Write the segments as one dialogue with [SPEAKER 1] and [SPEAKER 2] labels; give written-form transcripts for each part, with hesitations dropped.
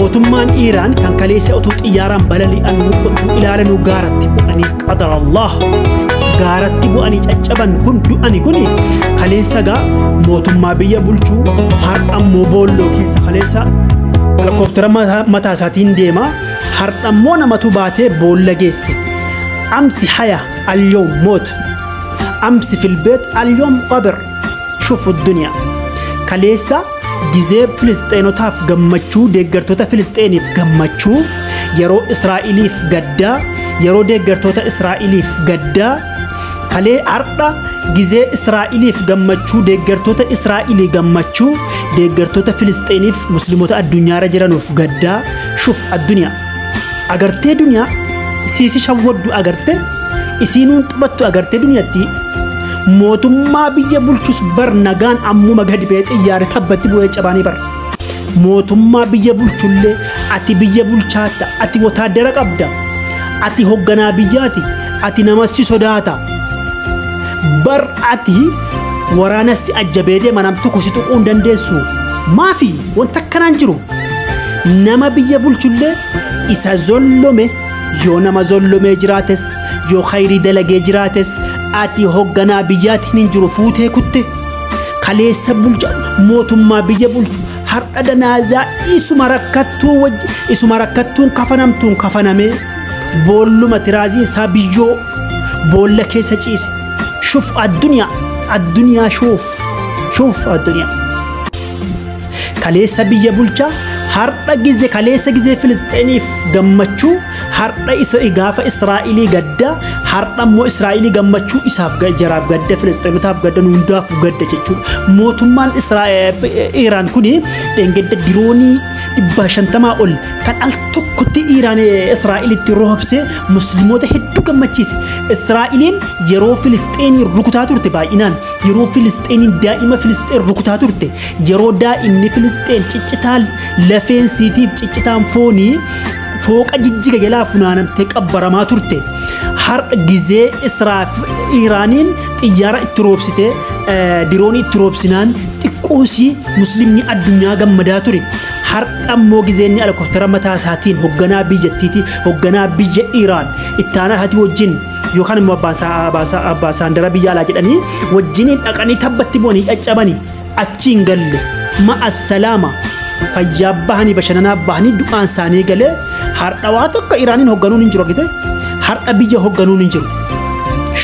[SPEAKER 1] Mootummaan Iiraan kan kaleessa utuu xiyyaaraan balali'anuu utuu ilaalanuu gaaratti bu'anii qadar Allah gaaratti bu'anii caccaban kun du'ani kuni kaleessa gaa mootummaa biyya bulchuu har'a ammoo boolloo keessa kaleessa helikooftera mataa isaatiin deema har'a ammoo namatu baatee boolla geesse. أمس حياة اليوم موت أمس في البيت اليوم قبر شوفوا الدنيا kaleessa gizee Filisxeenotaaf gammachuu deeggartoota Filisxeeniif gammachuu yeroo Israa'eliif gaddaa yeroo deeggartoota Israa'eliif gaddaa kalee har'a gizee Israa'eliif gammachuu deeggartoota Israa'elii gammachuu deeggartoota Filisxeeniif musliimota addunyaarra jiranuuf gaddaa shuf addunyaa agartee duniyaa hiisi shawwaddu agartee isiinuun taphattu agartee duniyaatti mootummaa biyya bulchus bar nagaan ammuma gadi ba'ee xiyyaarri tabbatti bu'ee cabaanii bar mootummaa biyya bulchullee ati biyya bulchaatta ati wotaaddara qabda ati hogganaa biyyaati ati namas si sodaata bar ati waraanas si ajjabee deema nam tokko si tuquu hin dandeessu maafi wanta akkanaan jiru nama biyya bulchullee isa zollome yoo nama zollomee jiraates yoo khayrii dalagee jiraates ati hogganaa biyyaatiin hin jiru fuutee kutte kaleessa bulcha mootummaa biyya bulchu har'a danaazaa isuma rakkattuu wajji isuma rakkattuun kafanamtuun kafanamee boolluma tiraazii isaa biyyoo boolla keessa ciise shuf addunyaa addunyaa shuuf shuuf addunyaa kaleessa biyya bulchaa har'a gize kaleessa gizee Filisxeeniif gammachuu har'a isa gaafa Israa'elii gadda har'a immoo Israa'elii gammachuu isaaf jaraaf gadda Filisxeenotaaf gadda nu hundaaf gadda jechuudha. Mootummaan Iiraan kuni dheengadda diroonii 150 ol kan al tokkotti Iiraan Israa'elitti roobsee musliimoota hedduu gammachiise. Israa'eliin yeroo Filisxeenii rukutaa turte baay'inaan yeroo Filisxeeniin daa'ima Filisxeen rukutaa turte yeroo daa'imni Filisxeen ciccitaan lafeen siitiif ciccitaan foonii fooqa jijjiga jalaa funaanamtee qabbaramaa turte. Har'a gizee Iiraaniin xiyyaara itti roobsitee diroonii itti roobsinaan xiqqoosii muslimni addunyaa gammadaa ture. Har'a ammoo gizeenni helikooftera mataa isaatiin hogganaa biyyattiiti hogganaa biyya Iiraan itti aanaa isaatii wajjin yookaan immoo abbaa saandara biyya alaa jedhanii wajjiniin dhaqanii tabbatti bu'anii caccabanii achiin galle ma'a salaama fayyaa bahanii bashannanaa bahanii du'aan isaanii galee har'a waa tokko Iiraaniin hogganuun hin jiru argite har'a biyya hogganuun hin jiru.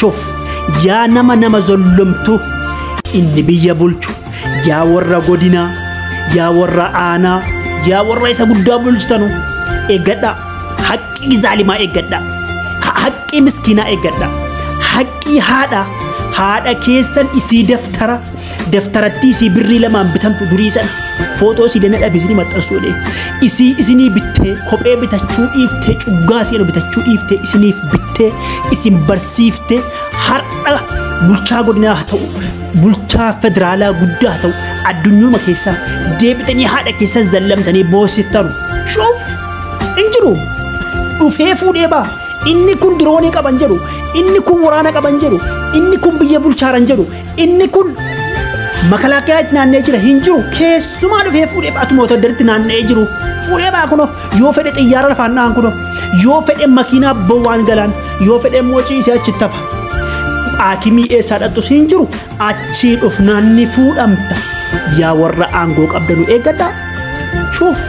[SPEAKER 1] Shuf yaa nama nama zollomtu inni biyya bulchu yaa warra godinaa yaa warra aanaa yaa warra isa guddaa bulchitanu eeggadhaa haqqii zaalimaa eeggadhaa haqqii miskiinaa eeggadhaa haqqii haadha haadha keessan isii daftara daftaratti isii birrii lamaan bitamtu durii sana footoo isii dana dhabe isinii maxxansuu dhe isii isinii bittee kophee bitachuu dhiiftee cuggaa isii bitachuu dhiiftee isiniif bittee isin barsiiftee har'a bulchaa godinaa haa ta'u bulchaa federaalaa guddaa haa ta'u addunyuma keessaa deebitanii haadha keessan zallamtanii boosiftanu shuuf hin jiru dhufee fuudhee ba'a. Inni kun diroonii qaban jedhu inni kun waraana qaban jedhu inni kun biyya bulchaaran jedhu inni kun makalaakayaatti naanna'ee jira hin jiru keessumaa dhufee fuudhee baatu mootodaritti naanna'ee jiru fuudhee baa kunoo yoo fedhe xiyyaara lafaan dha'an kunoo yoo fedhe makiinaa bowwaan galaan yoo fedhe immoo ciisee achitti hafa haakimii eessaa dhattus hin jiru achii dhufnaan ni fuudhamta yaa warra aangoo qabdanu eeggadhaa shuuf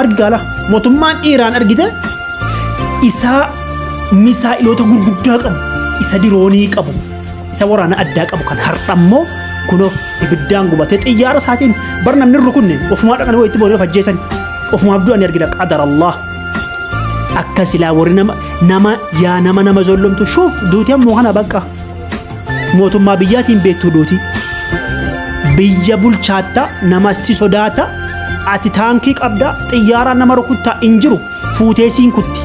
[SPEAKER 1] argaala mootummaan Iiraan argite isaa misaa'iloota gurguddaa qabu isa diroonii qabu isa waraana addaa qabu kan har'a ammoo kunoo ibiddaan gubatee xiyyaara isaatiin bar namni rukunne ofumaa dhaqanii wayitti boonee of ajjeesan ofumaaf du'anii argina qadar Allah akka silaa warri nama nama yaa nama nama zollomtu shuuf duuti ammoo kana bakka mootummaa biyyaatiin beektuu duuti biyya bulchaatta nama si sodaata ati taankii qabda xiyyaaraan nama rukuttaa hin jiru fuutee siin kutti.